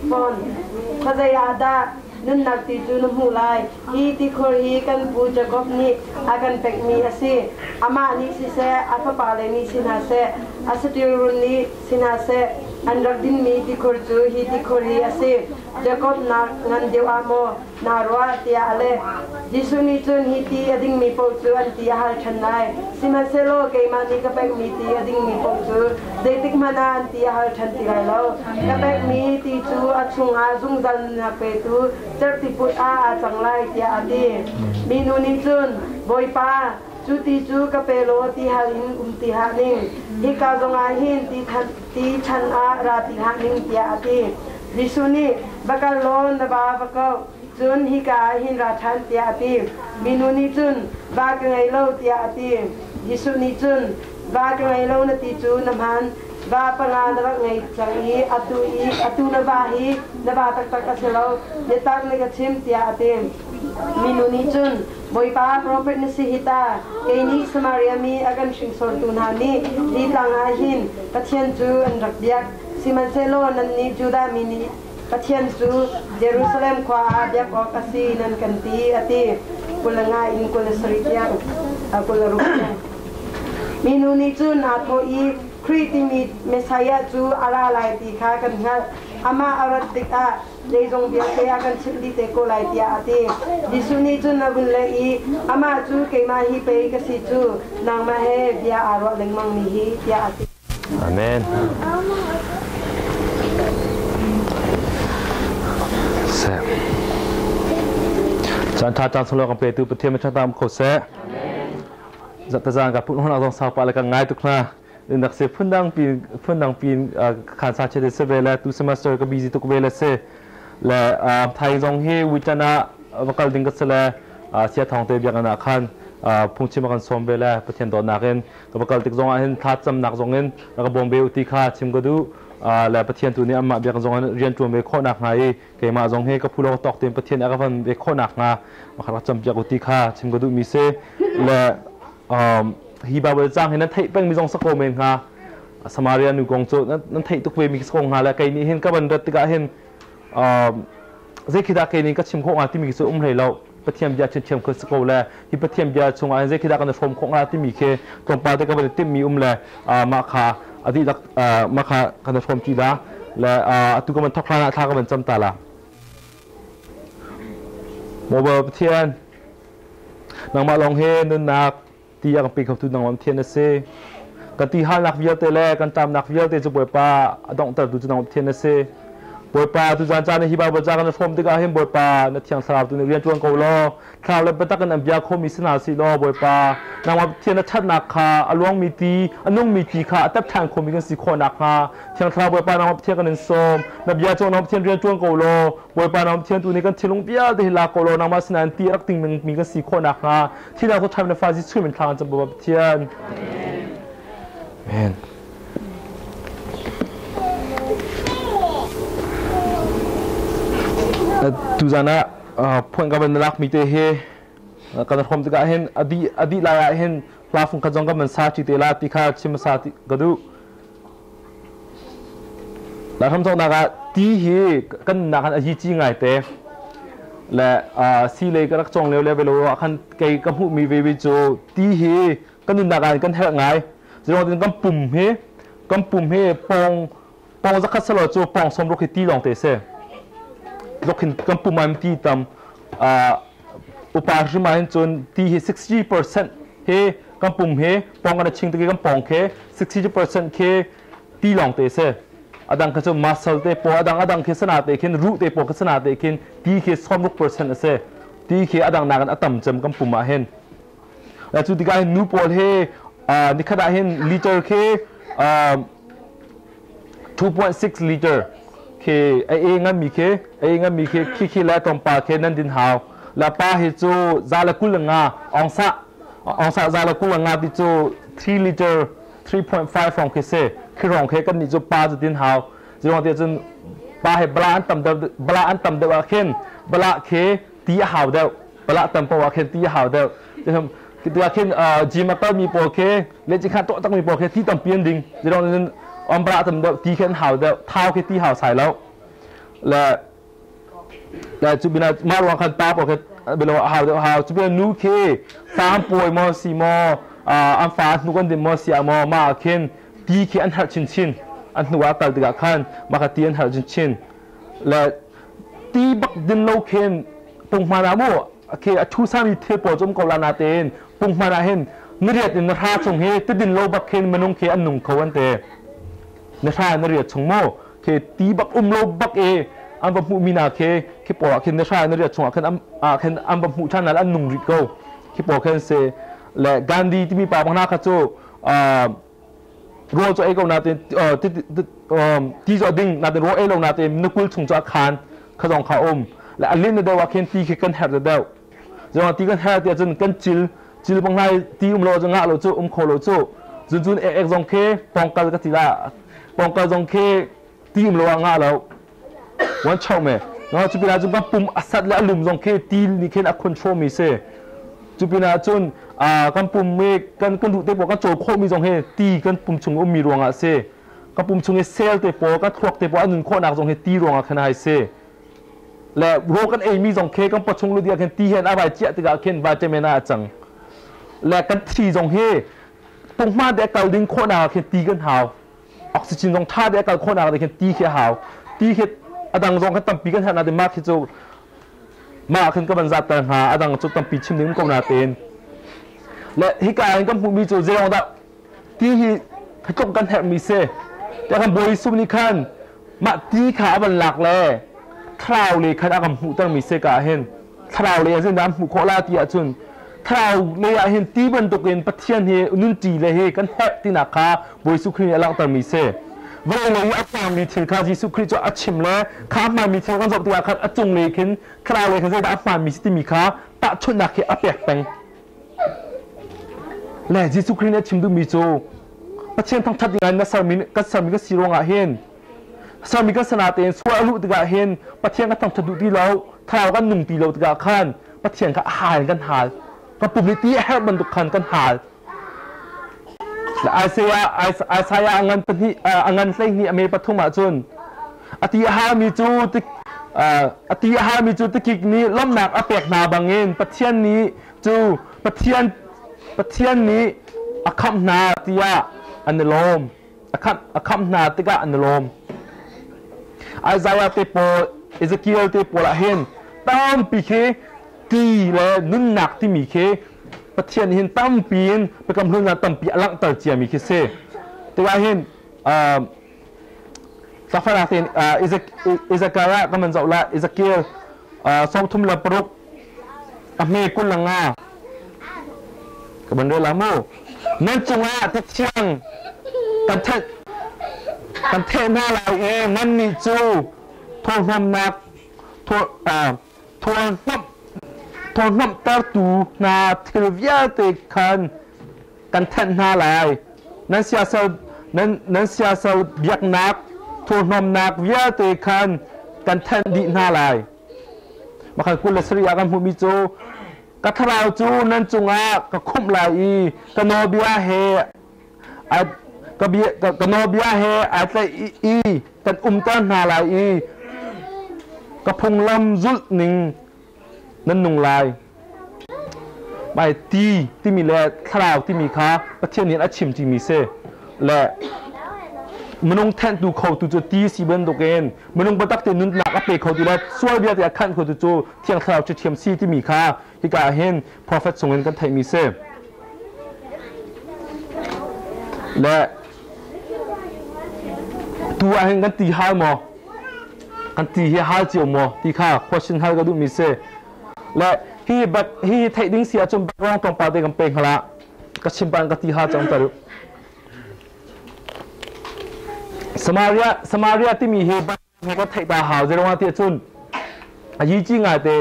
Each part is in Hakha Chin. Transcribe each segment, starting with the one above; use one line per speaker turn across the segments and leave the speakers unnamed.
fawn. Khuazei ah dah nunnak ti cu na hmuh lai? Hi tikhur hi kan pu Jakob nih a kan pekmi a si. Amah nih siseh, a fapale nih si hna seh, a saṭil run nih si hna seh, an rak dinmi tikhur cu hi tikhur hi a si. Jakob nak ngan deuh ah maw naa ruah? tiah a leh. Jesuh nih cun hi ti a dingmi paoh cu an ti a hal ṭhan lai. Sihmanhsehlaw keimah nih ka pekmi ti a dingmi paoh cu zeitik hmanh ah an ti a hal ṭhan ti lai lo. Ka pekmi ti cu a chungah zungzal nunnak petu cerhtiput ah aa cang lai, tiah a ti. Minu nih cun, Bawipa, cu ti cu ka pe law ti hal in um ti hlah ning. Hika zongah hin ti chan ah ra ti hlah ning, tiah a ti. Jesuh nih, Va kal law na va va ko, cun hika ah hin ra ṭhan, tiah a ti. Minu nih cun, Va ka ngei lo, tiah a ti. Jesuh nih cun, Va ka ngei lo na ti cu na hmaan. Va panga na rak ngei cang i atu na va hi na va taktak a si lo. Biatak na ka chim, tiah a ti. Minu nih cun, Bawipa, profet na si hi ta, kei nih Samaria mi a kan hringsortu hna nih hi tlang ah hin Pathian cu an rak biak. Sihmanhsehlaw nannih Judah mi nih Pathian cu Jerusalem khua ah biak awk a si nan kan ti, a ti. 25 in 27 tiang, 26 tiang. Minu nih cun aa thawh i, Khrih timi Messiah cu a ra lai ti kha kan hngalh. Amah a rat tikah zeizong vialte a kan chimh dih te ko lai, tiah a ti. Jesuh nih cun a vun leh i, Amah cu keimah hi pei ka si cu, nangmah he bia aa ruah lengmangmi hi, tiah a ti.
Amen. Seh. Caan tha caan solo kan petu Pathian ma tam ko seh. Zat zan ka phun hon azong sau pa le ka ngai tuk na. Nak se phundang pi phundang pi khan sa che se ve le tu semester ka busy tuk ve le se le thai zong hi weekend ah va kal ding ka se le sia thong te biak na khan phungchim kan som ve le Pathian dawtnak in ka va kal tik zongah hin thla camnak zong in ka bawm ve u ti kha chim ka duh. Le Pathian tu nih amah biak zong in rian ṭuan ve khawh nakhnga i keimah zong hi ka phu lo tawk tein Pathian a ka van ve khawh nakhnga rak campiak u ti kha chim ka duhmi si. Le hi Bible cang hi nan theih pengmi zong sa ko men hnga. Samaria nu kong cu nan theih tuk ve mi ko hnga le kei nih hin ka van rat tikah hin zei khi dah kei nih ka chim khawh hnga timi cu um hlei lo. Pathian bia thiamthiam kha si ko le hi Pathian bia chungah hin zei khi dah kan i hrawm khawh hnga timi khi tlawmpal te ka van i timhmi um le mah kha a dihlak mah kha kan i hrawm ṭi la le atu ka van thawk hlan ah thla ka van cam ta la. Maw Pathian, nangmah lawng hi nunnak ti a kan pe khotu nangmah Pathian na si. Kan ti halnak vialte le kan ṭamnak vialte cu Bawipa a donghtertu cu nangmah Pathian na si. Bawipa tuzan caan hi Baibal ca kan i hrawm tikah hin Bawipa na thiang thlarau tu nih rian ṭuan ko law thlarau le biatak in an bia khomi si hna sih law Bawipa nangmah Pathian na ṭhatnak kha a luangmi ti a nungmi ti kha a tep ṭhan khomi kan si khawh nakhnga thiang thlarau Bawipa nangmah Pathian kan in sawm. Na bia cu nangmah Pathian rian ṭuan ko law Bawipa nangmah Pathian tu nih kan thinlung vialte hi lak ko law nangmah sinah ti a rak tingmi kan si khawh nakhnga Thihnak cu ṭham na fa Jesuh min thla kan cam Bawipa Pathian. Amen. Tuzan ah phuan ka van lak mi te hi kan hrom tikah hin adi adi lai ah hin hla fung khat zong kan van sa ṭi te la ti kha chim sa ti ka duh. La hram cawknak ah ti hi kan nunnak han a hi ci ngai te. Le si lei ka rak cawng lio le velo ah khan kei ka hmuh mi ve cu ti hi kan nunnak ah kan herh ngai. Zeiruang kan pum hi kan pum hi pawng pawng zakhat selo cu pawng 60 hi ti lawng te si. Lokhin kan pum ah ti tam upa hrim ah hin cun ti hi 60% hi kan pum hi pawng kan ching te kan pawng khi 60% khi ti lawng te si. Adang kha cu muscle te paw adang adang khi sana te khin ruh te paw khi sana te khin ti khi 60% a si. Ti khi adang nakin a tam cem kan pum ah hin. Cu tikah hin nu pawl hi nikhat ah hin liter khi 2.6 liter khi a e nganmi khi a e nganmi khi khi khi le tlawmpal khi nan din hau. La pa hi cu za le 25 ongsa ongsa za le 25 ti cu 3 liter 3.5 rong khi si. Khi rong khi kan nih cu pa cu din hau. Ziruang ti cun pa he bala an tam deuh bala an tam deuh ah khin bala khi ti a hau deuh. Bala tam paoh ah khin ti a hau deuh. Tikah khin gym a kalmi pawl khi le cikhat tuah takmi pawl khi ti tampi an ding. Ziruang cun om bala tam deuh ti khi an hau deuh. Thau khi ti hau sai lo. Le le cu bina mah ruang khan pa pawl kha bilo hau deuh hau. Cu bina nu khi fa an pawi maw si maw, an fa hnuk an din maw si ah maw, mah ah khin ti khi an herh chinchin. An hnu ah kal tikah khan mah kha ti an herh chinchin. Le ti bak din lo khin punghman ah mu khi a thu sami thil pawl cu um ko la natein punghman ah hin nariat in na hra chung hi ti din lo bak khin minung khi an nung kho an te. Na hra na riat chung mu khi ti bak um lo bak e an va hmuh mi na khi khi pawl ah khin na hra na riat chung ah khin ah khin an va hmuh ṭhan an nung rih ko. Khi pawl khin si. Le Gandhi timi pa bang na kha cu rawl cu ei ko natin ti cu a ding natin rawl ei lo natin na kul chung cu a khan kha zong kha um. Le a lin deuh ah khin ti khi kan herh deuh. Zong ti kan herh ti ahcun kan cil cil bang lai ti um lo cu ngah lo cu um kho lo cu zun cun ek ek zong khi pongkal ka ti la pongkal zong khi ti um lo ah ngah lo wan chau me no cu pina cun kan pum a sat le a lum zong khi ti nih khin a control mi si. Cu pina cun kan pum mi kan kan duh te pawl kan cawl khawh mi zong hi ti kan pum chung um mi ruangah si. Kan pum chung i cell te pawl, kan thluak te pawl an nun khawhnak zong hi ti ruangah khan ai si. Le rawl kan ei mi zong khi kan pawchung lu khin ti hian a vai ciah tikah khin vitamin ah a cang. Le kan thi zong hi punghma te kal ding khawhnak ah khin ti kan hau. Oxygen zong tha te kal khawhnak ah khin ti khi a hau. Ti khi a dang zong khan tampi kan herh na mah khi cu mah khin ka van zat ter hna. A dang cu tampi chim ding ko na tein. Le hika in kan hmuh mi cu zeirong dah ti hi tluk kan herh mi si. Te kan Bawi Jesuh nih khan mah ti kha a van lak le thlarau le khan a kan hmuhter mi si ka hin. Thlarau le ah hin hmuh khawh la ti ahcun thlarau le ah hin ti bantukin Pathian hi nunṭi le hi kan herh tinak kha Bawi Jesuh Khrih nih a langhter mi si. Vawlei lei i a hmaanmi thil kha Jesuh Khrih cu a chim le kha a hmaanmi thil kan zoh tikah khan a cung lei khin thlarau lei khan zeidah a hmaanmi si timi kha tahchunhnak hi a pek peng. Le Jesuh Khrih nih a chim duhmi cu Pathian thangṭhat ding ah na sermi kan sermi kan si ruangah hin sermi kan sana tein sual a luh tikah hin Pathian kan thangṭhat duh ti lo, thlarau kan nung ti lo tikah khan Pathian kha a hal in kan hal. Kan pum nih ti a herh bantuk khan kan hal. Isaiah Isaiah a ngan pahnih a ngan 12 a me pathum ahcun a ti a halmi cu a ti a halmi cu tikik nih lawmhnak a pek hna bangin Pathian nih cu Pathian Pathian nih a khamh hna tiah an i lawm. A khamh hna tikah an i lawm. Isaiah te pawl, Ezekiel te pawl ah hin tampi khi ti le nunnak timi khi Pathian hin tampi in Biakam Hlun ah tampi a langhter ciami khi si. Tikah hin Tlangfalak tein Ezekiel ah kan van zoh la. Ezekiel 36 a hme 25 ka van rel la mu. Nan cungah ti thiang kan theih kan theh hna lai i nannih cu thawhhnamnak thawhhnamhtertu hna thil vialte khan kan thenh hna lai. Nan siasal nan siasal biaknak thurhnawmnak vialte khan kan thenh dih hna lai. Makhan 27 ah kan hmuhmi cu ka thlarau cu nan cungah ka khumh lai i ka nawlbia he ka bia ka nawlbia he ai tlaih i kan umter hna lai i ka phunglam zulh ning nan nung lai. Mai ti timi le thlarau timi kha Pathian nih a chim timi si. Le minung thenhtu khotu cu ti si bantukin minung biatak te nunnak a pe khotu le sual vialte a khanh khotu cu Thiang Thlarau cu thiam si timi kha hika ah hin prophet chungin kan theihmi si. Le tu ah hin kan ti hal maw? Kan ti hi hal cio maw ti kha question hal ka duhmi si. Le hi bak hi theih ding si ahcun background tlawmpal te kan pe hnga ka chim pan ka ti ha cang tar. Samaria Samaria timi hi he ka theih ta hau zeruang ti ahcun a yi ci ngai te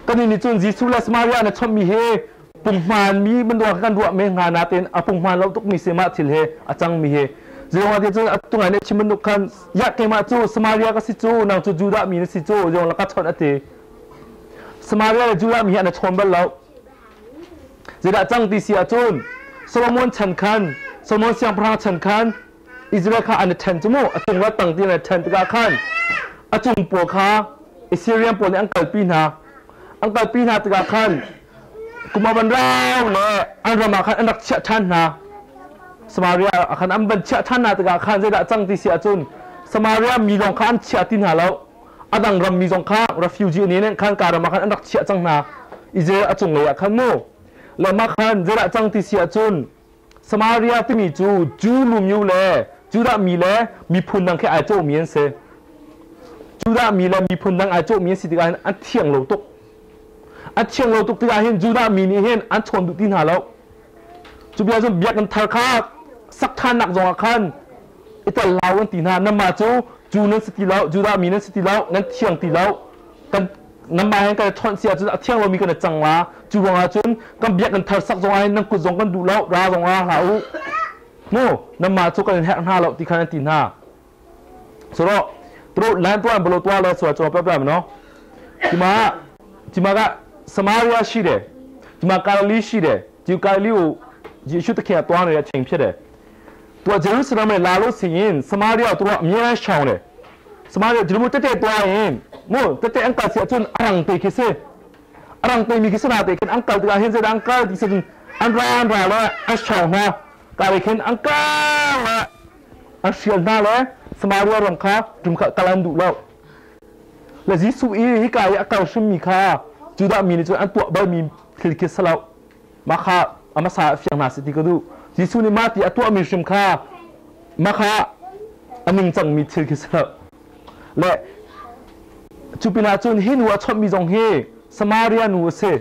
kan nih cun Jesuh le Samaria na chommi hi punghman mi bantuk kan ruah men hnga natin a punghman lo tuk mi si mah thil he a cang mi hi. Zeruang ti cun tungai nih chim bantuk khan ya keimah cu Samaria ka si cu, nang cu Judah mi na si cu zeruang la ka chawnh ati. Samaria le Judah mi hi an chawn bal lo. Zeidah cang ti si ahcun Solomon chan khan, Solomon siangpahrang chan khan Israel kha an i ṭhen cu mu, a cung le tang ti an i ṭhen tikah khan. A cung pawl kha Assyrian pawl nih an kalpi hna. An kalpi hna tikah khan kum a van rau le an ram ah khan an rak chiah ṭhan hna. Samaria ah khan an van chiah ṭhan hna tikah khan zeidah cang ti si ahcun Samaria mi lawng kha an chia ti hna lo. A dang ram mi zong kha refugee nih khan ka ram ah khan an rak chiah cang hna. Israel a cunglei ah khan mu. Le mah khan zeidah cang ti si ahcun Samaria timi cu Jew lumyu le Judah mi le miphun dang khi ai cawhmi an si. Judah mi le miphun dang ai cawhmi an si tikah hin an thiang lo tuk. An thiang lo tuk tikah hin Judah mi nih hin an chawn duh ti hna lo. Cu bia cun biakinn thar kha sak ṭhannak zongah khan i tel hlah u an ti hna. Nanmah cu Jew nan si ti lo, Judah mi nan si ti lo, nan thiang ti lo. Kan nanmah he kan i chawnh si ahcun a thiang lomi kan i cang la. Cu ruangah cun kan biakinn thar sak zongah hin nan kut zong kan duh lo, ra zong ra hlah u. Mu, nanmah cu kan in herh hna lo ti khan an ti hna. Suro, tru lan tuan bolo tua le sual chuang pep no. Cima cima ka Samaria ရှိတယ်ဒီမှာကာလီရှိတယ်ဒီကာလီကိုယေရှုသခင်ကသွားနေတဲ့အချိန်ဖြစ်တယ်။သူကဂျေရုဆလမ်နဲ့လာလို့စီရင်စမာရီယာသူကအမြဲရှောင်တယ်။စမာရီယာဒီလိုတက်တက်သွားရင်မို့တက်တက်အန်ကစီအချွန်းအရန်တေခိစေအရန်တေမီခိစနာတေခင်အန်ကလတကဟင်စေအန်ကလဒီစအန်ရာအန်ရာလာအရှောင်နာကာလခင်အန်ကာလာအရှောင်နာလာစမာရီယာရမ်ခါဒုံခကလန်ဒူလော le Jesuh i hika i a kal hrimmi kha Judah mi nih cun an tuah balmi thil khi si lo. Mah kha a hmasa ah fiang hna seh ti ka duh. Jesuh nih mah ti a tuahmi hrim kha mah kha a ningcangmi thil khi si lo. Le cu pinah cun hi nu a chawnhmi zong hi Samaria nu a si.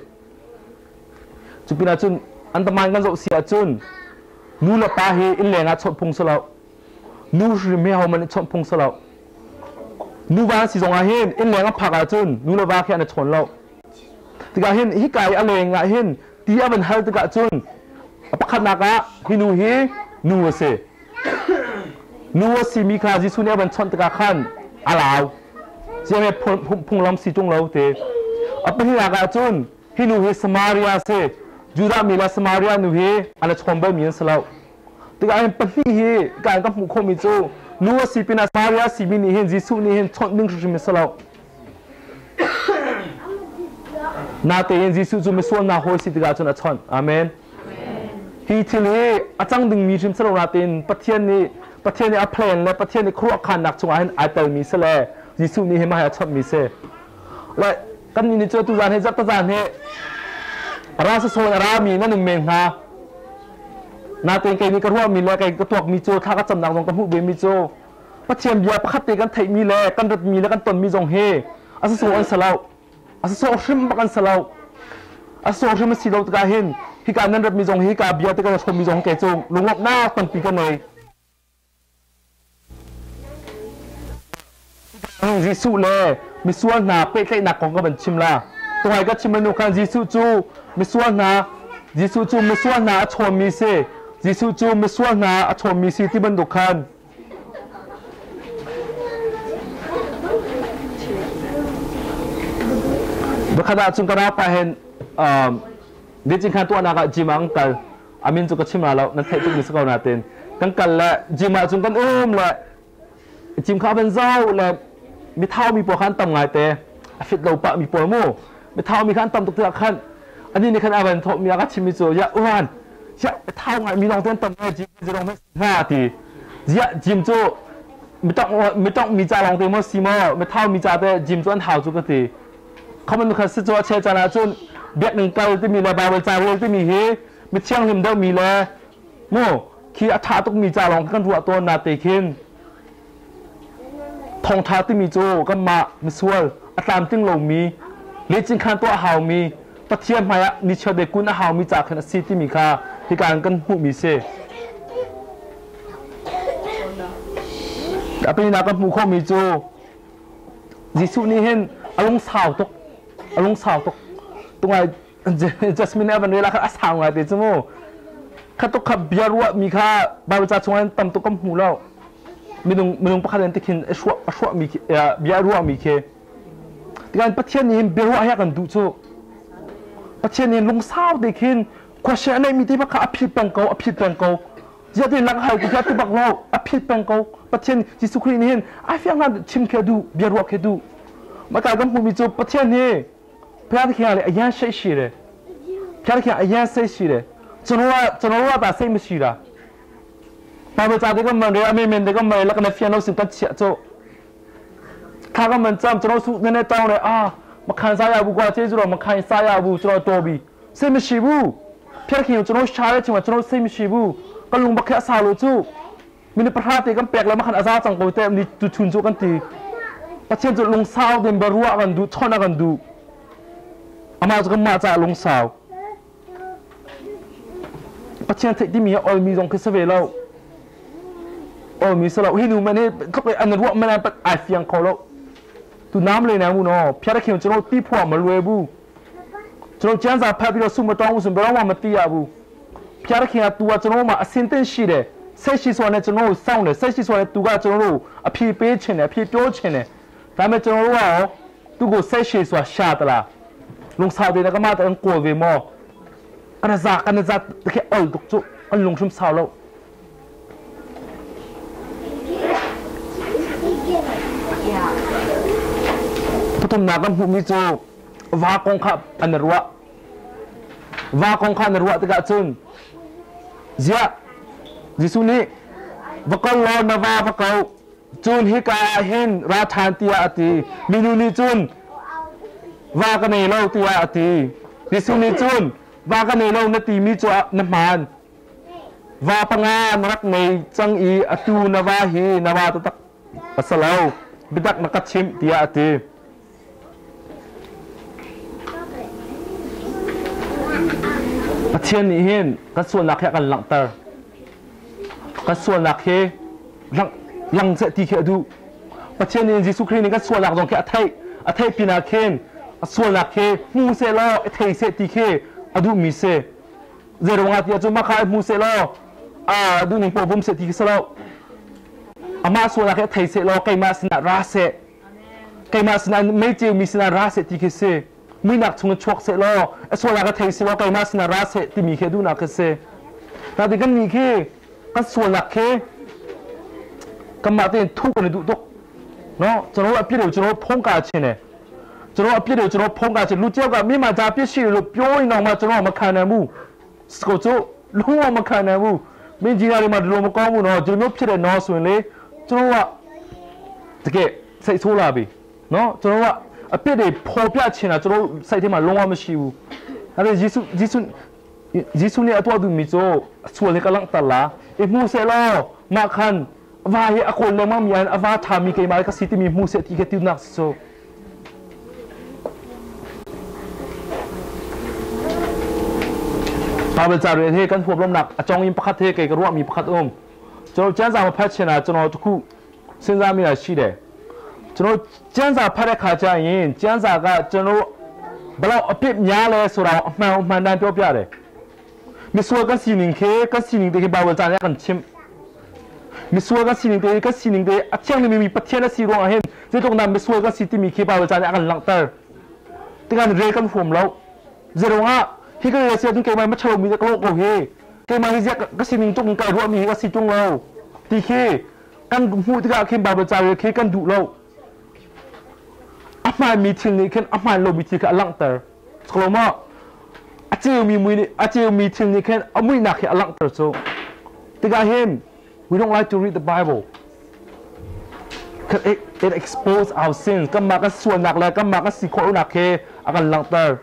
Cu pinah cun an taman kan zoh si ahcun nu le pa hi inn leng ah chawnh phung si lo. Nu hrim hi hohmanh nih chawnh phung si lo. Nuva si zong ah hin inn leng a phak ahcun nu le va khi an i chawn lo. Tikah hin hika i a leng ah hin ti a van hal tikah cun a pakhatnak ah hi nu hi nu a si. Nu a simi kha Jesuh nih a van chawnh tikah khan a lau. Ziang phunglam si ṭung lo ti. A pahnihnak ah cun hi nu hi Samaria a si. Judah mi le Samaria nu hi an i chawn balmi an si lo. Tikah hin pahnih hi kan ka hmuh khawhmi cu nu a si pinah Maria simi nih hin Jesuh nih hin chawnh ding hrimhrim a si lo. Natein Jesuh cu misual hna hawi si tikah cun a chawnh. Amen. Hi thil hi a cang dingmi hrim si lo natein Pathian nih Pathian nih a plan le Pathian nih khuaruahkhannak chungah hin ai telmi si le Jesuh nih hi mah hi a chawnhmi si. Le kan nih cu tuzan hi zarhtazan hi ra sasawn a rami nan um men hnga. Natein kei nih ka ruahmi le kei ka tuakmi cu thla ka camnak zong ka hmuh vemi cu Pathian bia pakhat te kan theihmi le kan ratmi le kan tonmi zong hi a sasawh an si lo. A sasawh hrim bak an si lo. A sasawh hrim a si lo tikah hin hika nan ratmi zong hi hika bia te kan hrawmmi zong kei cu lunglawmhnak tampi ka nei. Jesuh le misual hna pehtlaihnak kong ka van chim la. Tungai ka chim nu khan Jesuh cu misual hna Jesuh cu misual hna a chawnmi si. Jesuh cu misual hna a chawnmi si ti bantuk khan Bakhat ah cun ka rapa hen Beijing khan tuahnak ah gym ah an kal. A min cu ka chim la lo, nan theih tukmi si ko natin. Kan kal le gym ah cun kan um le gym kha van zau le mithau mi pawl kha an tam ngai te. A fit lo pah mi pawl mu. Mithau mi kha an tam tuk tikah khan ani nih khan a van thawh mi a ka chim mi cu ya uan ya thau ngai mi lawng te an tam ngai gym zirong me hna ti. Zia gym cu mitong mi ca lawng te maw si maw mithau mi ca te gym cu an hau cu ka ti. Khaman kha si cu a chel caan ahcun biakinn kal timi le Baibal ca rel timi hi mi thianghlim deuhmi le mu khi a ṭha tukmi ca lawng kan ruah tawn na te khin thawngṭha timi cu kanmah misual a tlamtling lomi lehcin khan tuah a haumi Pathian hmaiah nichiat le kun a haumi ca khin a si timi kha hika in kan hmuhmi si. A pahnihnak kan hmuh khawhmi cu Jesuh nih hin a lungsau tuk a lungsau tuk tungai Jasmine a van rel ah khan a sau ngai te cu mu kha tuk kha bia ruah mi kha Bible ca chungah tam tuk kan hmu lo minung minung pakhat in tikhin a hruah a hruah mi bia ruah mi khi tikan Pathian nih hin bia ruah hi a kan duh cu Pathian nih lungsau te khin question a neih mi te kha a phit peng ko a phit peng ko. Ziah ti lang hal ti kha ti bak lo a phit peng ko. Pathian Jesuh Khrih nih hin ai fiang na chim khe du bia ruah khe du. Maka kan hmuhmi cu Pathian hi Phia khia le ayan sei shi re. Phia khia ayan sei shi re. Chanoa chanoa ta sei ma shi ra. Bible ca te kan man re ame men te kan man le kan fian lo sin kan chia cho. Tha kan man cham chano su ne ne taung re a makhan sa ya bu kwa che zuro makhan sa ya bu chano to bi. စိတ်မရှိဘူးဖျက်ခင်ကိုကျွန်တော်ရှားတဲ့အချိန်မှာကျွန်တော်စိတ်မရှိဘူးကလုံဘခက်အစာလို့ကျမင်းပထတေကံပက်လမခန်အစားချံကိုတဲ့နိတူချွန်ချိုကန်တီပချင်းကျလုံဆောက်တဲ့ဘရူအကန်ဒူချောနကန်ဒူအမကမချာလုံဆောက်ပချင်းတဲ့ဒီမီအော်မီဇုံကစဝေလောအော်မီဆလာဟိနူမနေကပအန်ရမနပတ်အဖျန်ခေါ်လို့သူနားမလည်နိုင်ဘူးနော်ဖျက်ခင်ကျွန်တော်တိဖို့မလွယ်ဘူး ကျွန်တော်ကျမ်းစာဖတ်ပြီးတော့ဆုမတောင်းဘူးဆိုဘယ်တော့မှမသိရဘူးဖျားခင်က तू ကကျွန်တော်မှအစင်သင့်ရှိတယ်ဆက်ရှိစွာနဲ့ကျွန်တော်ကိုစောင့်တယ်ဆက်ရှိစွာနဲ့ तू ကကျွန်တော်တို့အဖြေပေးချင်တယ်အဖြေပြောချင်တယ်ဒါပေမဲ့ကျွန်တော်တို့ကရောသူ့ကိုဆက်ရှိစွာရှာတလားလုံစားတယ်ကမှတန်ကိုဝေမောကနဇာကနဇာတကယ်အော်ဒုချအလုံရှုံဆောလို့ပထမကမှုမီချိုဝါကောင်ခအနရဝဝါကောင်ခအနရဝတကချွန်းဇီယာဂျေစုနီဝကလောနဝါဝကောจุนฮิกาหินราธานตียตีมินูนีจุนวากเนโลตียตีดิสุนีจุนวากเนโลนตีมีจัวนมานวาปงานรักในจังอีอตูนวาฮีนวาตตักอัสลาวบิดักนักชิมตียตีปะเทียนนี่เห็นก็ส่วนหลักแค่กันหลังเตอร์ก็ส่วนหลักเฮหลังหลังเสตีเคดูปะเทียนนี่ยิสุคริสต์นี่ก็ส่วนหลักตรงแค่อเทอเทปินาเคนส่วนหลักเคมูเซลอเทเสตีเคอดูมีเซเจรงอาติอาจุมาคายมูเซลออาดูนี่ปอบุมเสตีเคสลออามาส่วนหลักแค่เทเซลอไกมาสนาราเซไกมาสนาไม่เจอมีสนาราเซตีเคเซมีนักชงชกเซลอส่วนหลักเทเซลอไกมาสนาราเซที่มีเคดูนักเซแต่ที่กันมีเคก็ส่วนหลักเคကမတဲ့ထုကနေတူတော့နော်ကျွန်တော်အပြစ်တွေကိုကျွန်တော်ဖုံးကာခြင်းတယ်ကျွန်တော်အပြစ်တွေကိုကျွန်တော်ဖုံးကာခြင်းလူတယောက်ကမိမသားပြစ်ရှိလို့ပြောရင်တော့မှကျွန်တော်မခံနိုင်ဘူးစကိုချိုလုံးဝမခံနိုင်ဘူးမင်းကြီးတွေမှာဒီလိုမကောင်းဘူးနော်ဒီလိုမျိုးဖြစ်တယ်နော်ဆိုရင်လေကျွန်တော်ကတကယ်စိတ်ဆိုးလာပြီနော်ကျွန်တော်ကအပြစ်တွေပေါ်ပြချင်တာကျွန်တော်စိတ်ထဲမှာလုံးဝမရှိဘူးအဲ့ဒါယေရှုယေရှုယေရှုနဲ့အတော်သူမိချိုဆွေလေကလန်တလာအမှုဆဲလောမခန်วาเฮอคนเลมัมยันอวาทามีเกมาก็สิติมีมูเสติเกตินักโซปาเบจาเรเทกันหัวลมหนักอจองยิมปะคัดเทเกกรัวมีปะคัดอมจนเจ้าสาวพัชนาจนทุกစဉ်းစားမိတာရှိတယ်ကျွန်တော်ကျန်းစာဖတ်တဲ့ခါကျရင်ကျန်းစာကကျွန်တော်ဘလောက်အပြစ်များလဲဆိုတာအမှန်အမှန်တမ်းပြောပြတယ်มิสัวก็สีนิงเคก็สีนิงเตkeบาเวจาเนี่ยกันชิมมิสัวก็สีนิงเตก็สีนิงเตอะเชียงนี่มีปัจเจกสีรวงเห็นจะตรงนั้นมิสัวก็สีที่มีเคบาเวจาเนี่ยกันหลังเตอร์ที่การเรียกันผมแล้วจะตรงอ่ะที่ก็เสียจนเกมาไม่ชอบมีแต่โลกโอเคเกมาที่จะก็สีนิงจงไก่รวมมีก็สีจงเราที่เคกันหูที่ก็เคบาเวจาเคกันดุเราอามามีทิ้งนี่ขึ้นอามาโลมีทิ้งก็หลังเตอร์สโลมาอาเจียวมีมือนี่อาเจียวมีทิ้งนี่ขึ้นอามุยนักเฮหลังเตอร์โซที่ก็เห็น We don't like to read the Bible. Cause it expose our sins. ก็มาก็ส่วนหนักเลยก็มาก็สีโคตรหนักเคอากันหลังเตอร์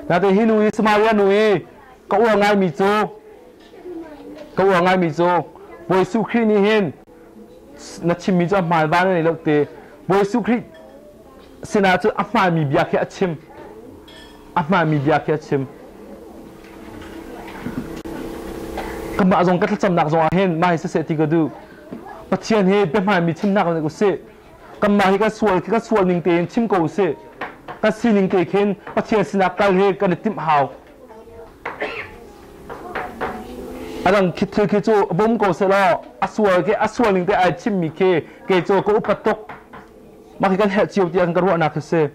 นาทีฮินุยสมาเรียนุยก็อ้วงง่ายมีโจก็อ้วงง่ายมีโจบอยสุครีนี่เห็นนักชิมมีโจมาบ้านนี่แล้วเตบอยสุครีเสนาจุอามามีเบียร์แค่ชิมอามามีเบียร์แค่ชิมกำมาจงกัดจำนักจงเห็นมาให้เสียทีก็ดูปัจเจียนเฮเป็นมามีชิมนักเลยกูเสียกำมาให้ก็ส่วนก็ส่วนหนึ่งเตียนชิมกูเสียก็สิ่งหนึ่งเตียนปัจเจียนสินักการเฮกันติมหาวอันนั้นคิดถือคิดจูบ่มกูเสียแล้วอสวยแค่อสวยหนึ่งเตียนชิมมีเคเกจูก็อุปตกมาคือกันเหตุเจียวเตียนกระหัวนักเสีย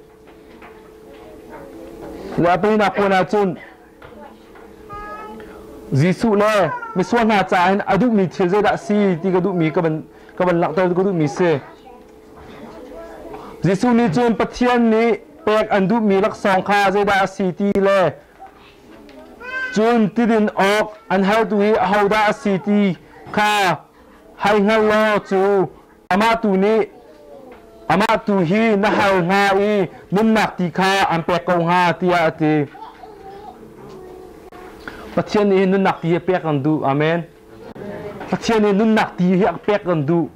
แล้วไปนักคนอาจุน Jesuh le misual hna caah hin a duhmi thil zeidah a si ti ka duhmi ka van ka van langhter ka duhmi si. Jesuh nih cun Pathian nih pek an duhmi laksawng kha zeidah a si ti le cun tidin awk an haltu hi ahodah a si ti kha hei hngal law cu amah tu nih amah tu hi na hal hnga i nunnak ti kha an pek ko hnga tiah a ti. Pathian nih hin nunnak ti hi pek kan duh. Amen. Pathian nih nunnak ti hi a pek kan duh.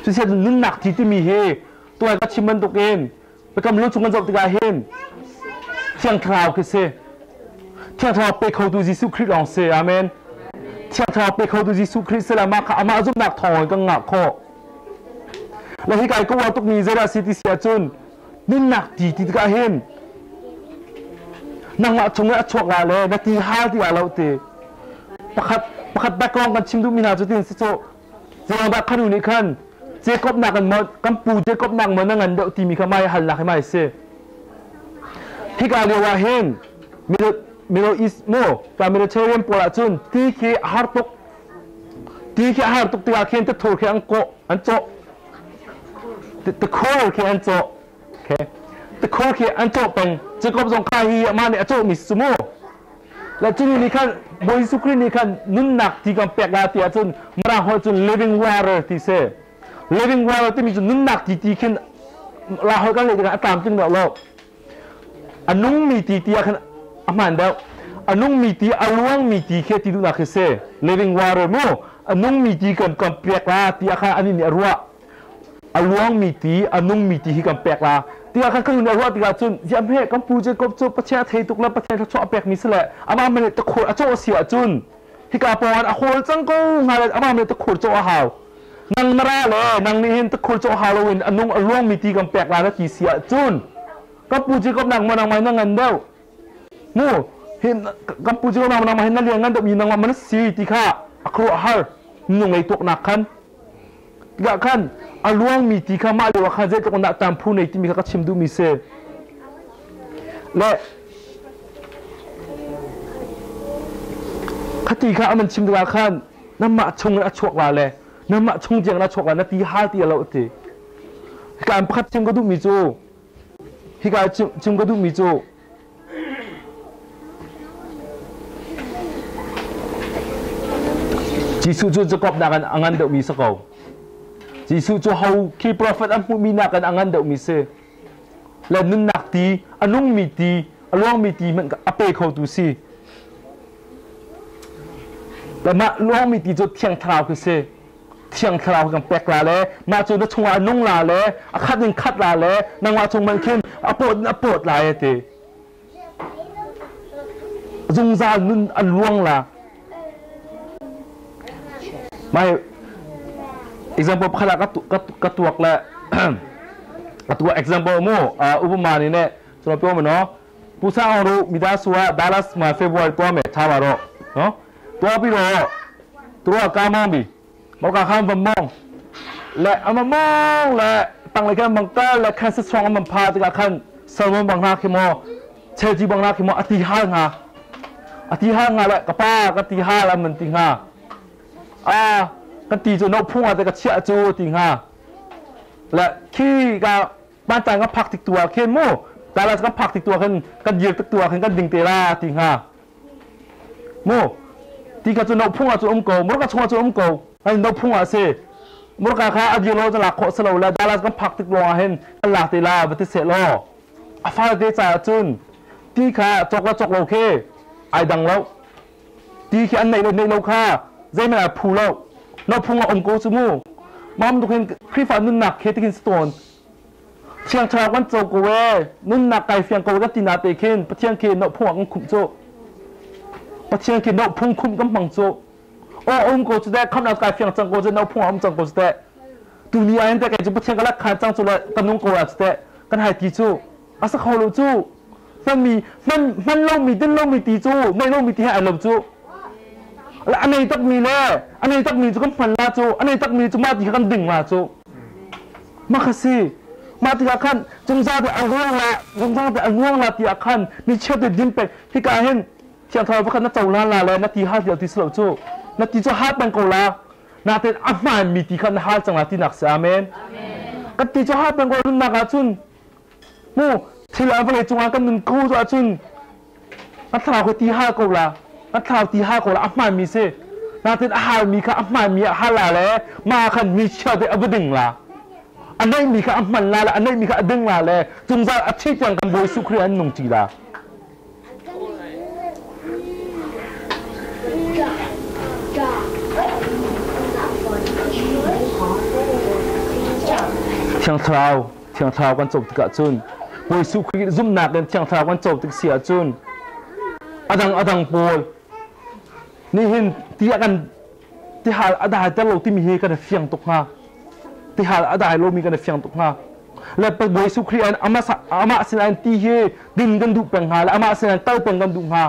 Cusia nunnak ti timi hi tuai ka chim bantukin biakam lu chung kan zoh tikah hin Thiang Thlarau khi si. Thiang Thlarau pe khotu Jesuh Khrih lawng si. Amen. Thiang Thlarau pe khotu Jesuh Khrih si le amah kha amah zumhnak thawng in kan ngah khawh. Le hi kai ka uar tukmi zeidah si ti si ahcun nunnak ti ti tikah hin nangmah chung i a chuak la le na ti hal ti ah lo ti pakhat pakhat background kan chim duhmi hna cu tin si cu zeiruangdah khanu nih khan Jacob nak in maw kan pu Jacob nak maw na ngan deuh timi kha mai halnak hi mai si hika lio ah hin Middle East mu ka Mediterranean pawl ah cun ti khi a har tuk ti khi a har tuk tikah khin tathur khi an kawh an cawh tikhur khi an cawh okay tikhur khi an cawh peng Jacob zong kha hi amah nih a cawhmi si mu le cu nih khan Bawi Jesuh Khrih nih khan nunnak ti kan pek la ti ahcun Mirang holh cun living water ti si living water timi cu nunnak ti ti khin la holh kan leh tikah a tlamtling deuh lo a nungmi ti ti ah khan a hmaan deuh a nungmi ti a luangmi ti khi ti duhnak khi si living water mu a nungmi ti kan kan pek la ti ah khan anih nih a ruah a luangmi ti a nungmi ti hi kan pek la tiah khan kan a ruah tikah cun ziam he kan pu Jacob cu Pathian a thei tuk le Pathian thluachuah a pekmi si le amah mene takhur a cawh a si ahcun hika pawng a hawl cang ko hnga le amah mene takhur cawh a hau nang na ra le nang nih hin takhur cawh hau loin a nung a luangmi ti kan pek la na ti si ahcun kan pu Jacob nang ma nang mai na ngan deuh mu hin kan pu Jacob nang ma hin na lian ngan deuh mi nang ma na si ti kha a khuaruah har nung lei tuaknak khan Tikah khan a luangmi ti kha mah lio ah khan zeitluk in dah tamphu nei timi kha ka chim duhmi si. Le khati kha an chim tikah khan namah chung in a chuak la le namah chung tiang in a chuak la na ti hal ti a lo ti. Hika an pakhat chim ka duhmi cu hika chim ka duhmi cu Jesuh cu Jakob nakin a ngan deuhmi si ko. Jesuh cu ho khi profet an hmuhmi nakin a ngan deuhmi si. Le nunnak ti, a nungmi ti, a luangmi ti hmanh a pe khotu si. Le mah luangmi ti cu Thiang Thlarau khi si. Thiang Thlarau kan pek la le mah cu na chungah a nung la le a khat in khat la le nangmah chung man khin a pawt in a pawt lai a ti. Zungzal nun a luang la. Mai example pakhat ah ka tuak le ka tuak example mu upama ni ne chuna pyo mo no pusa ong ru mida suwa Dallas ma February tua me tha ma ro no tua pi ro tua ka mong bi mo ka kham vam mong le ama mong le tang le kan bang ta le khan se chong am pha tikah khan salmon bang na khi mo chelji bang na khi mo ati hal nga ati hal nga le ka pa ka ti hal am man ti nga a ka ti chu no phung ate ka chia chu ti nga le khi ka ban ka phak tik tua khin mu ta la ka phak tik tua khin kan dir tik tua khin kan ding te la ti nga Mu ti kha cu no phung ah cu um ko murka chung ah cu um ko an no phung ah si murka kha a dir lo lak khawh si lo le Dallas kan phak tik lawng ah hin kan lak te la va ti seh law a fale te caah cun ti kha cawk le cawk lo khi ai dang lo ti khi an neih lo neih lo kha zeihmanh ah phu lo no phung ah um ko cu mu mam tuk hin Khrihfa nunnak khi tikin si tawn Thiang Thlarau kan co ko ee nunnak kai fiang ko ka ti na te khin Pathian khi no phung ah kan khumh cu Pathian khi no phung khumh kan hmang cu aw um ko cu teh khamnak kai fiang cang ko cu no phung ah um cang ko cu teh tu ni ah hin teh kei cu Pathian ka lak khan cang cu le ka nung ko la cu teh kan hai ti cu a sa kho lo cu hman mi hman hman lo mi din lo mi ti cu nei lo mi ti he ai lo cu le a nei tak mi le a nei tak mi cu kan hman la cu a nei tak mi cu mah ti kha kan ding la cu Mah kha si. Mah tikah khan zungzal te a ruang la, zungzal te a ruang la ti ah khan mi chiat te din pek. Hika hin Thiang Thlarau pakhat na cohlan la le na ti hal ti ti si lo cu. Na ti cu hal peng ko la. Natin a hmaanmi ti kha na hal cang la tinak si. Amen. Kan ti cu hal peng ko nunnak ahcun mu thil a vawlei cungah kan nun ko ahcun kan thlarau kha ti hal ko la. Kan thlarau ti hal ko la a hmaanmi si. Natin a halmi kha a hmaanmi a hal la le mah khan mi chia te a va ding la. A neihmi kha a hman la le a neihmi kha a ding la le zungzal a thi tiang kan Bawi Jesuh Khrih an nung ṭi la. Thiang Thlarau, Thiang Thlarau kan co tikah cun Bawi Jesuh Khrih zumhnak in Thiang Thlarau kan co tik si ahcun a dang a dang pawl nih hin ti a kan tihal a dai ter lo timi hi kan i fiang tuk hnga. Tihal a dai lomi kan i fiang tuk hnga. Le Bawi Jesuh Khrih an amah sinah in ti hi din kan duh peng hnga le amah sinah in tal peng kan duh hnga.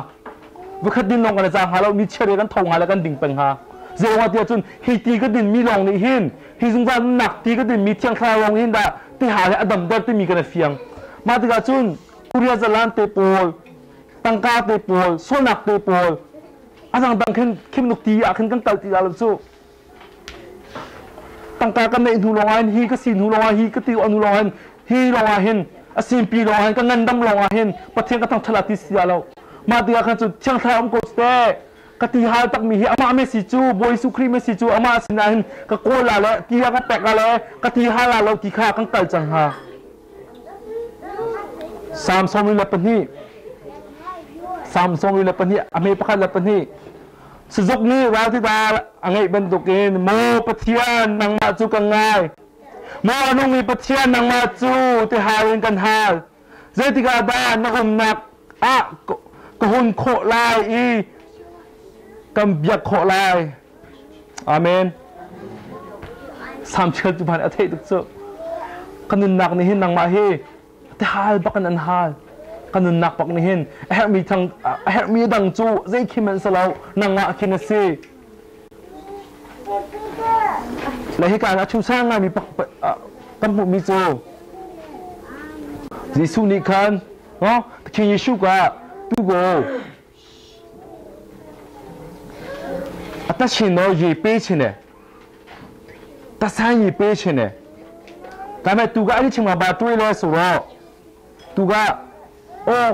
Vakhat din lawng kan i za hnga lo, mi chiat kan tho hnga le kan ding peng hnga. Zeiruangah tiah cun hi ti ka din mi lawng nih hin hi zungzal nunnak ti ka din mi Thiang Thlarau lawng hin dah tihal hi a damter timi kan i fiang. Mah tikah cun Korea zalan te pawl, tangka te pawl, sualnak te pawl, a dangdang khin khimnuk ti ah khin kan kal ti dah lo cu. Tangka kan neih hnu lawngah hin hi ka si hnu lawngah hi ka ti hnu lawngah hin hi lawngah hin a simpi lawngah hin ka ngandam lawngah hin Pathian ka thangṭhat la ti si dah lo. Mah tikah khan cun Thiang Thlarau um ko seh ka ti hal takmi hi amah Messi cu Bawi Jesuh Khrih Messi cu amah sinah hin ka kawl la le ti a ka pek la le ka ti hal la lo ti kha kan kal cang hnga. Psalm 72 Psalm 72 a hme pakhat le pahnih Sazuk nih raltida a ngeih bantukin maw Pathian nangmah cu ka ngai maw a nungmi Pathian nangmah cu tihal in kan hal zeitikah dah na umnak ah ka hun khawh lai i kan biak khawh lai Amen Sam chial tu hmanh a theih tuk cu ka nunnak nih hin nangmah hi tihal bak in an hal ka nunnak bak nih hin a herhmi thang a herhmi dang cu zei khim an si lo nangmah khin a si le hika a thu sang ngaimi kan hmuhmi cu Jesuh nih khan no King Jesuh ka tu go အသက်ရှင်တော့ရေပေးခြင်းတယ်တဆန်းရေပေးခြင်းတယ်ဒါပေမဲ့သူကအဲ့ဒီချိန်မှာဘာတွေးလဲဆိုတော့သူကအော်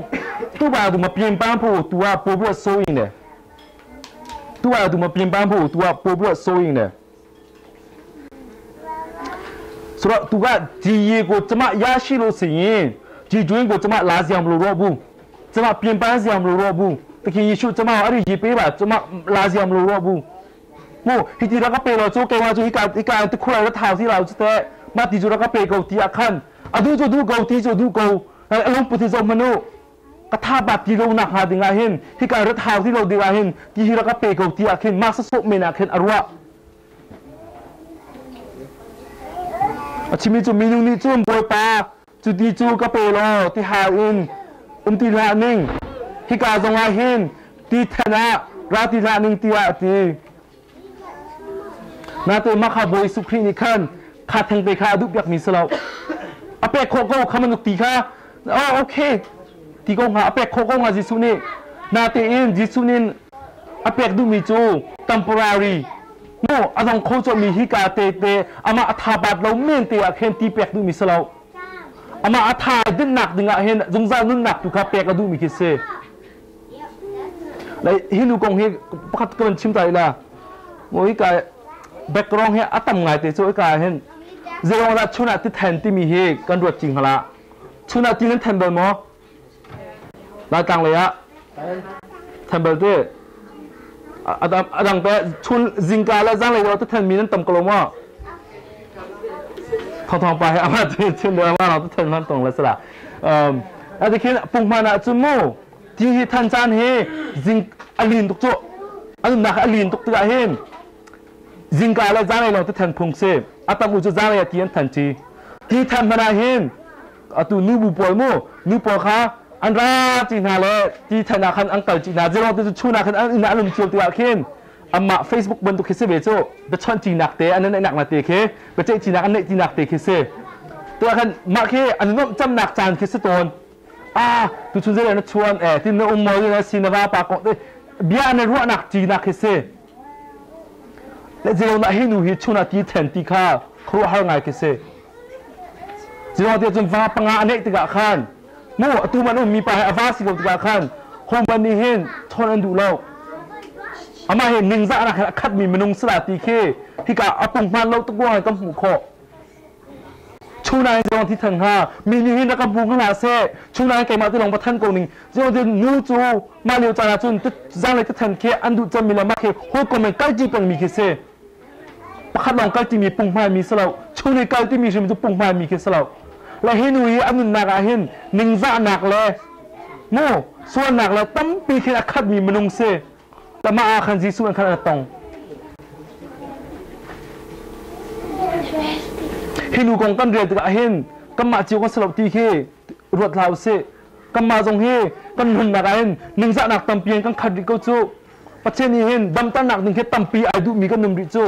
သူ့ဘာသူမပြင်ပန်းဖို့သူကပို့ပြီးတော့စိုးရင်တယ်သူ့ဘာသူမပြင်ပန်းဖို့သူကပို့ပြီးတော့စိုးရင်တယ်ဆိုတော့သူကဒီရေကိုကျမရရှိလို့ဆိုရင်ဒီတွင်းကိုကျမလာစရာမလိုတော့ဘူးကျမပြင်ပန်းစရာမလိုတော့ဘူးသခင်ယေရှုကျမအဲ့ဒီရေပေးပါကျမလာစရာမလိုတော့ဘူးမို့ဟီတီရကပေလို့ချိုးကေဝါချိုဟီကာဟီကာတခုရထောင်စီလာချတဲ့မတီဂျူရကပေကိုတီအခန်အဒူဂျူဒူကိုတီဂျူဒူကိုအလုံးပတိဇောမနုကထာဘတီလိုနာဟာdinga hin hika rat hau ti lo dinga hin ti hi ra ka pe ko ti akhin ma sa so mena khin arwa A chimmi cu minung nih cun Bawipa cu ti cu ka pe law ti hal in um ti hlah ning hika zongah hin ti then ah ra ti hlah ning tiah a ti. Natein mah kha Bawi Jesuh Khrih nih khan kha thengte kha a duhpiakmi si lo. A pek khawh ko kha manuk ti kha oh okay ti ko hnga a pek khawh ko hnga Jesuh nih. Natein Jesuh nih a pek duhmi cu temporary mu a dong kho cawhmi hika te te amah a tha bat lo men te ah khin ti pek duhmi si lo amah a tha dinnak ding ah hin zungzal nunnak tu kha pek a duhmi khi si lai hi nu kong hi pakhat ka van chim ta ila mo hi ka background hi a tam ngai te chu ka hin zeirong dah chun ah ti then timi hi kan ruat cing hala chun ah ti nan then bal maw Laitlang lei ah then bal te a dang te chun zingka le zanglei te then mi nan tam ko lo maw thong thong pa he ama tu chun de ama tu then man tong la sala um a khin punghman ah cun mu ti hi than caan hi zing alin tuk chu anu nak alin tuk tikah hin zingka le zanglei long te then phung si atam u chu zanglei ti an than chi ti than hmana hin atu nubu pawl mu nu pawl kha an ra ti hna le ti than ah khan an kal ti hna zero te cu chun ah khan an inn ah an um cio ti ah khin amah Facebook bantuk khi si ve cu biachawnh tinak te an neih nak na te khi biaceih tinak an neih tinak te khi si tu ah khan mah khi an nuamh camnak caan khi si tawn. Ah tu chun zei na chuan eh tin na um mo na si na va pa ko te bia na ruahnak ti nak hi si. Le zero na hi nu hi chuna ti then ti kha khuaruahhar ngai khi si. Zero ti cun va panga a neih tikah khan mu atu man um mi pa he a va si ko tikah khan homan nih hin chawn an duh lo. Amah hi ningzah nak he a khat mi minung sila ti khi hika a punghman lo tuk ruangah kan hmuh khawh. Chunai zong thi than hnga mi nih hin rak ka hmu hna seh chunai keimah ti lawng va than ko ning zong ti nu cu mah lio caan ah cun zanglei ti than khi an duh cemmi le mah khi hawikom in kal ti pengmi khi si pakhat lawng kal timi punghmai mi si lo chunai kal timi hrim cu punghmai mi khi si lo le hi nu hi a nunnak ah hin ningzahnak le mu sualnak le tampi khin a khatmi minung si Amah ah khan Jesuh an khan a tong. Hi nu kong kan rel tikah hin kanmah cio kan si lo ti khi ruat hlah usih. Kanmah zong hi kan nunnak ah hin ningzahnak tampi in kan khat rih ko cu. Pathian nih hin damternak ding khi tampi ai duhmi kan num rih cu.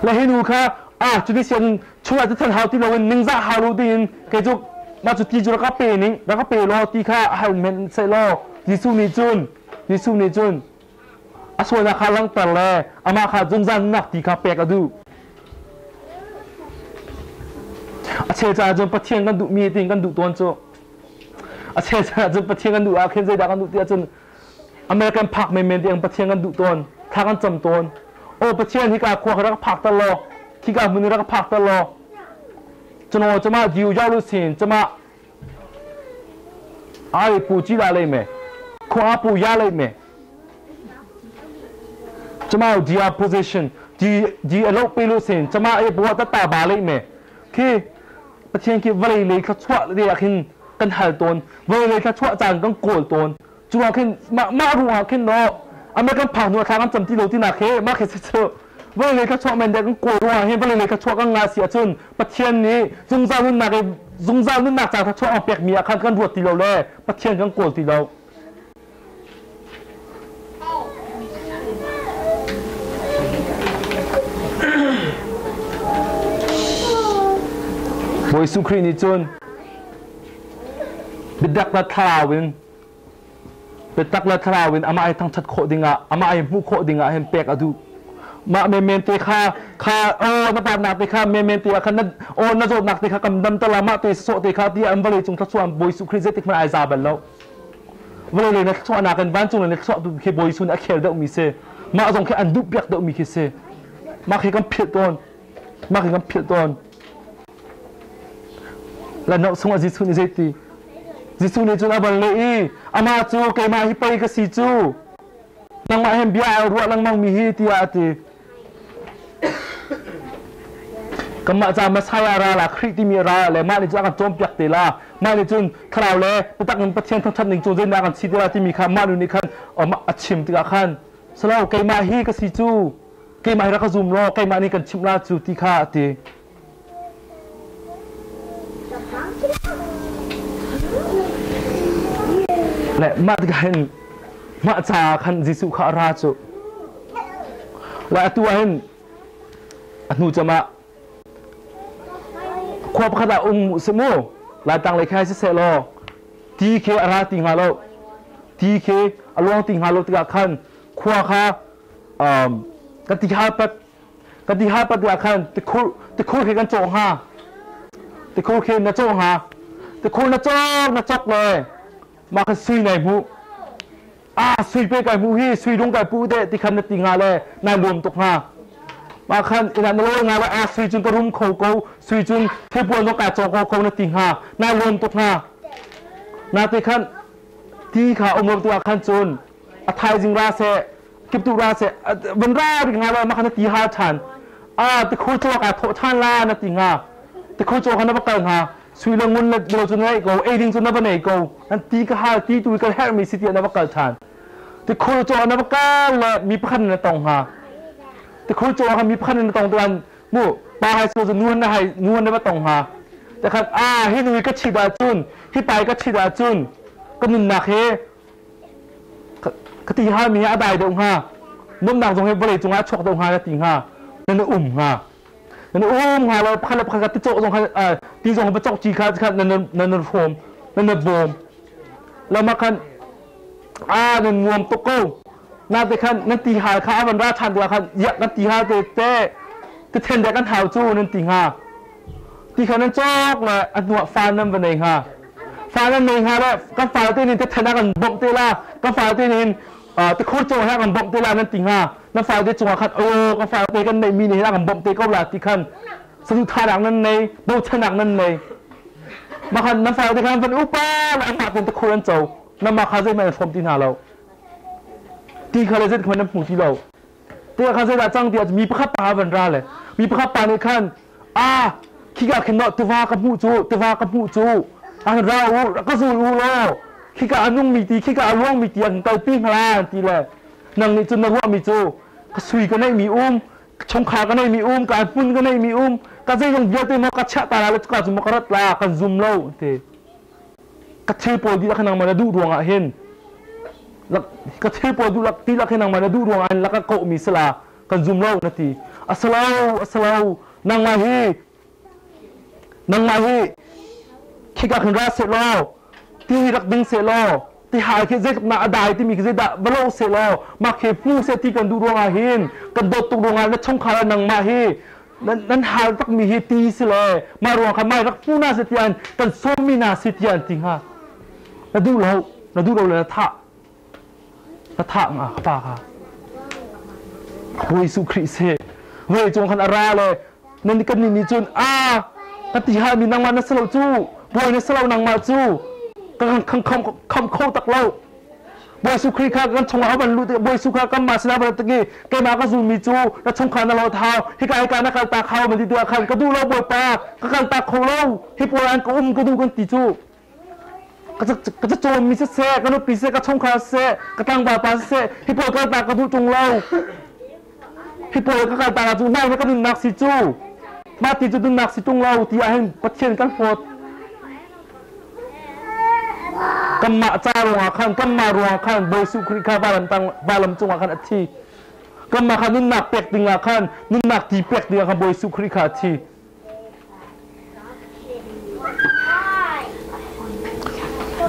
Le hi nu kha ah cuti sian chungah cu than hau ti loin ningzah hau lo dingin kei cu mah cu ti cu rak ka pe ning rak ka pe law ti kha hal men seh law Jesuh nih cun Jesuh nih cun a sualnak kha langhter le amah kha zungzal nunnak ti kha pek a duh. A chel caah cun Pathian kan duhmi tiin kan duh tawn cu. A chel caah cun Pathian kan duh ah khin zeidah kan duh ti ahcun American phak menmen tiang Pathian kan duh tawn, thla kan cam tawn. Aw Pathian hika khua ka rak phak ter law, khika hmun i rak phak ter law. Cuno cama diu jau lu sin cama ai pu chi la lei me khua pu ya lei me cama dia position di di alo pe lu sin cama e bua ta ta ba lei me khi Pathian khi vawlei lei thluachuah te ah khin kan hal tawn vawlei lei thluachuah caan kan kawl tawn cu ah khin mah mah ruangah khin no American phak hnu thla kan cam ti lo tinak he mah khi cu vawlei lei thluachuah men kan kawl ruangah hin vawlei lei thluachuah kan ngah si ahcun Pathian nih zungzal nunnak i zungzal nunnak ca thluachuah a pekmi ah khan kan ruat ti lo le Pathian kan kawl ti lo. Bawi Jesuh Khrih nih cun biatak le thlarau in biatak le thlarau in amah hi thangṭhat khawh dingah amah hi hmuh khawh dingah hin pek a duh. Mah menmen te kha kha aw na patnak te kha menmen te ah khan na aw na zawtnak te kha kam dam tala mah te sawh te kha ti an vawlei cung thluachuah Bawi Jesuh Khrih zeitik hmanh ai za bal lo. Vawlei lei na thluachuahnak in vancung lei na thluachuah tu khi Bawi Jesuh nih a khel deuhmi si. Mah zong khi an duh piak deuhmi khi si. Mah khi kan philh tawn. Mah khi kan philh tawn. Lanok chungah Jesuh nih zeiti? Jesuh nih cun a van leh i amah cu keimah hi pei ka si cu. Nangmah hin bia ai ruah lengmang mi hi tiah a ti. Kanmah ca Messiah ra la Khrih timi ra le mah nih cun a kan cawnpiak te la mah nih cun thlarau le biatak in Pathian thangṭhat ning cu zeidah kan si te la timi kha mah nu nih khan a chim tikah khan salo keimah hi ka si cu keimah hi rak ka zum law keimah nih kan chimh la cu ti kha a ti. Le mah tikah hin mah caah khan Jesuh kha a ra cu. Le atu ah hin a hnu cem ah khua pakhat ah um si mu Laitlang lei kha siseh law ti khi a ra ti hnga lo ti khi a luang ti hnga lo tikah khan khua kha kan ti hal pat Kan ti hal pat ah khan tikhur tikhur khi kan cawh hnga. Tikhur khi na cawh hnga. Tikhur na cawk na cawk le mah khan sui nai hmuh. Ah sui pe kai hmuh hi sui dung kai pu te ti khan na ti hnga le nai nuam tuk hnga. Mah khan ina na lawi hnga le ah sui cun ka rum kho ko sui cun thilpuan zong ka cawk ko ko na ti hnga nai nuam tuk hnga. Na ti khan ti kha um lo tu ah khan cun a thaizing ra seh kiptu ra seh van ra bik nga lo ma kha na ti ha than a ti khu chaw ka thawh than la na ti nga ti khu chaw kha na va kal nga sui le ngun le lo cu nei ko ei ding cu na va nei ko an ti ka hal ti tu ka herh mi si ti na va kal than ti khu chaw na va kal le mi pakhat na tong nga ti khu chaw kha mi pakhat na tong tuan mu pa hai so cu nuan na hai nuan na va tong nga te khat a hi nu ka chi da cun hi pai ka chi da cun ka nunnak he Ka ti halmi a dai deuh hnga. Nuamhnak zong hi vawlei cungah a chuak deuh hnga na ti hnga. Na na um hnga. Nan um hnga lo pakhat le pakhat kha ti cawh zong kha ti zong va cawk ci kha kha nan nan hrawm nan nan bawm. Lama khan a nan nuam tuk ko. Na te khan nan ti hal kha a van ra ṭhan tikah khan ya kan ti hal te te te then dek kan hau cu nan ti hnga. Ti kha nan cawk le a hnuah fa nan va nei hnga. Fa nan nei hnga le kan fa te nin te then ah kan bawmh te la kan fa te nin tikhur cung ah kan bawmh te la nan ti hnga. Na fa te cungah khan aw ka fa te kan neih mi nih hin a kan bawmh te ko la ti khan saduhthahnak nan nei bochannak nan nei. Mah khan na fa te khan van upa le amah ten tikhur an co. Namah kha zeihmanh an hrawm ti hna lo. Ti kha le zeithmanh nan hmu ti lo. Ti kha zeidah cang ti ah mi pakhat pa van ra le mi pakhat pa nih khan a khika khin no tiva ka hmuh cu tiva ka hmuh cu an ra u ka zul u law khika a nung mi ti khika a luang mi ti an kalpi hna ti le nang nih cun na ruah mi cu ka sui ka neih mi um chungkhar ka neih mi um ka hmun ka neih mi um ka zeizong vialte maw ka chiah ta la le ka cu maw ka rat la kan zum lo ti ka thil pawl dihlak hi nangmah na duh ruangah hin ka thil pawl duhlak dihlak hi nangmah na duh ruangah hin laka kawhmi si la kan zum lo na ti a si lo a si lo nangmah hi nangmah hi khika khin ra seh law ti hi rak ding seh law ti hai khi zeitluk na a dai timi khi zeidah va lo seh law mah khi hmu seh ti kan duh ruangah hin kan dawt tuk ruangah na chungkhar ah nangmah hi nan hal takmi hi ti si le mah ruang kha mai rak hmu na si tian kan sawmmi na si tian ti hnga na duh lo na duh lo le na thah na thah nga ka pa kha Bawi Jesuh Khrih si vawlei cung khan a ra le nan kan nih nih cun a ka ti hal mi nangmah na si lo cu bawi na si lo nangmah cu ka kan kham kho tak lo Bawi Jesuh Khrih kha kan chungah a van lut i Bawi Jesuh kha kanmah sinah van tuk i keimah ka zulmi cu na chungkhar na lot hau hika hika na kaltak hau man ti tu ah khan ka duh lo Bawipa ka kaltak kho lo hi pawl an ka um ka duh kan ti cu ka cacawnmi siseh ka nupi siseh ka chungkhar siseh ka tlangval pa siseh hi pawl kaltak ka duh ṭung lo hi pawl ka kaltak ah cu nai ka nunnak si cu mah ti cu nunnak si ṭung lo ti ah hin Pathian kan hlawt Kanmah ca ruangah khan kanmah ruangah khan Bawi Jesuh Khrih kha vailam cungah khan a thi. Kanmah kha nunnak pek dingah khan nunnak ti pek dingah khan Bawi Jesuh Khrih kha a thi.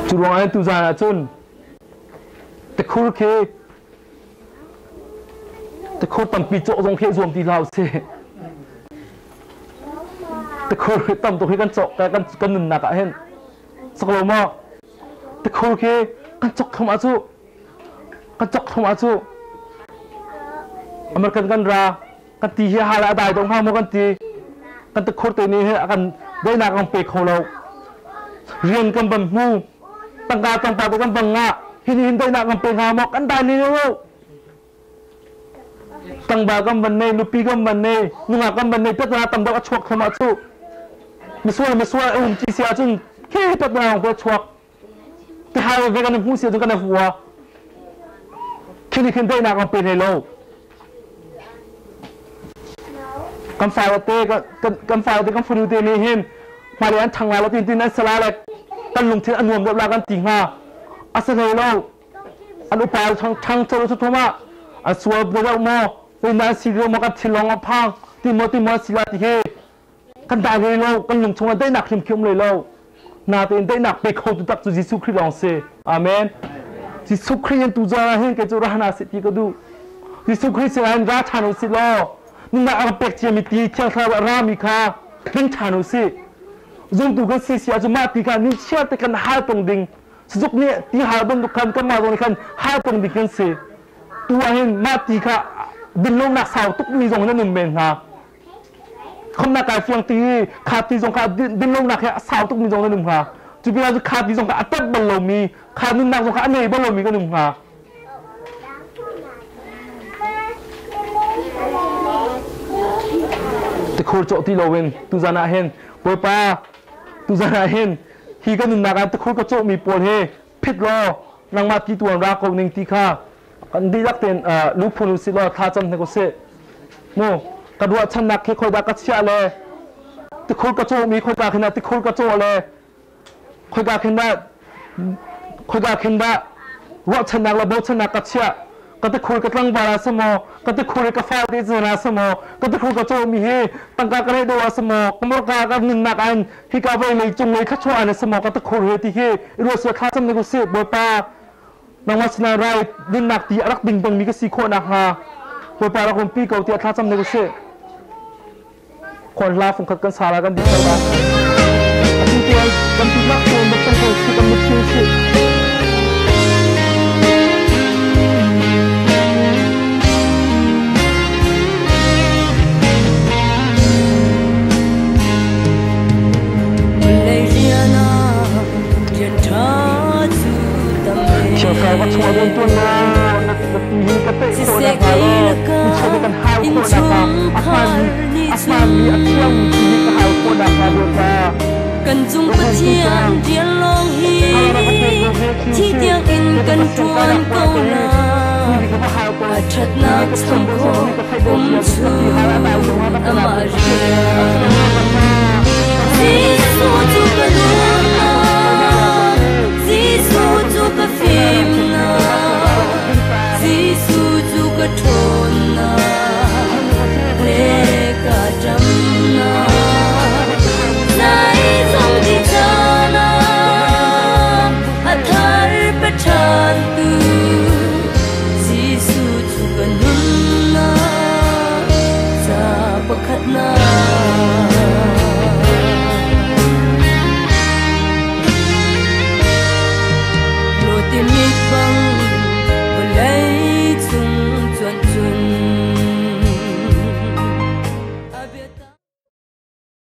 Cu ruangah hin tuzaan ah cun tikhur khi tikhur tampi cawh zong khi zuam ti hlah usih. Tikhur hi tam tuk hi kan cawk kan kan nunnak ah hin sak lo maw? Tikhur khi kan cawk thum ah cu kan cawk thum ah cu American kan ra kan ti hi hal a dai dong hnga maw kan ti kan tikhur te nih hi a kan daihnak kan pe kho lo rian kan ban hmu tangka tangpa te kan bang ngah hi ni hin daihnak kan pe hnga maw kan dai ni lo Tangba kan van nei, nupi kan van nei, nungak kan van nei, piatna tam deuh a chuak thlam ah cu misual misual a um ci si ahcun khi piatna lawng te a chuak. Tihal ve kan hmu si ahcun kan hua. Khi nih khin daihnak an pe hlei lo. Kan fale te kan fale te kan fanu te nih hin hmailei an ṭhang lai lo tin tin an sala le kan lungthin a nuam deuh la kan ti hnga. A si hlei lo. An upa ṭhang colo cu thum ah an sual deuh maw zeidah an si deuh maw kan thinlung a phang ti maw ti maw an si la ti hi kan dai hlei lo kan lung chungah daihnak hrim khi um hlei lo natein daihnak pe kho tu tak cu Jesuh Khrih lawng si amen Jesuh Khrih in tu zawn ah hin kei cu ra hna sih ti ka duh Jesuh Khrih sinah hin ra ṭhan u sih law nunnak a pek ciami ti Thiang Thlarau a rami kha hmang ṭhan u sih zumtu kan si si ahcun mah ti kha ni chiar te kan hal peng ding Sazuk nih ti hal bantuk khan kanmah zong nih khan hal peng ding kan si. Tu ah hin mah ti kha dinlonak sau tukmi zong nan um men hnga. Khomnak kai fiang ti kha ti zong kha dinlonak he a sau tukmi zong nan um hnga. Cu pinah cu kha ti zong kha a tat bal lomi, kha nunnak zong kha a nei bal lomi kan um hnga. Tikhur cawh ti loin tuzan ah hin Bawipa tuzan ah hin hi ka nunnak ah tikhur ka cawhmi pawl hi phit law nangmah ti tuan ra ko ning ti kha kan dihlak tein luphun usih law thla cam hnik usih mu ka ruahchannak khi khoidah ka chiah le tikhur ka cawhmi khoika khin ah tikhur ka cawh le khoika khin dah khoika khin dah ruahchannak le bochannak ka chiah. Ka tikhur ka tlangval ah si maw, ka tikhur i ka fate cin ah si maw, ka tikhur ka cawhmi hi tangka ka reh deuh ah si maw, ka morka ka nunnak an hika vawlei cung lei thluachuah an si maw, ka tikhur he ti hi i ruat seh thlacam ning usih. Bawipa, nangmah sinah rai nunnak ti a rak ding pengmi ka si khawh nakhnga Bawipa rak umpi ko tiah thlacam ning usih. Khuan hla fungkhat kan sa la kan dih ko la. Atu tiang kan tunak tawn bak cang ko si kan mitthli si. Thiangthlarau ka chungah rian ṭuan law na ti hi ka teh khawh nakhnga law mi cheu kan hau khawh nakhnga a hmaanmi a hmaanmi a thiangmi ti hi ka hau khawh nakhnga Bawipa.
Kan cung Pathian rian lawng hi thi tiang in kan ṭuan ko la. A ṭhatnak cham khawh um cu amah rian.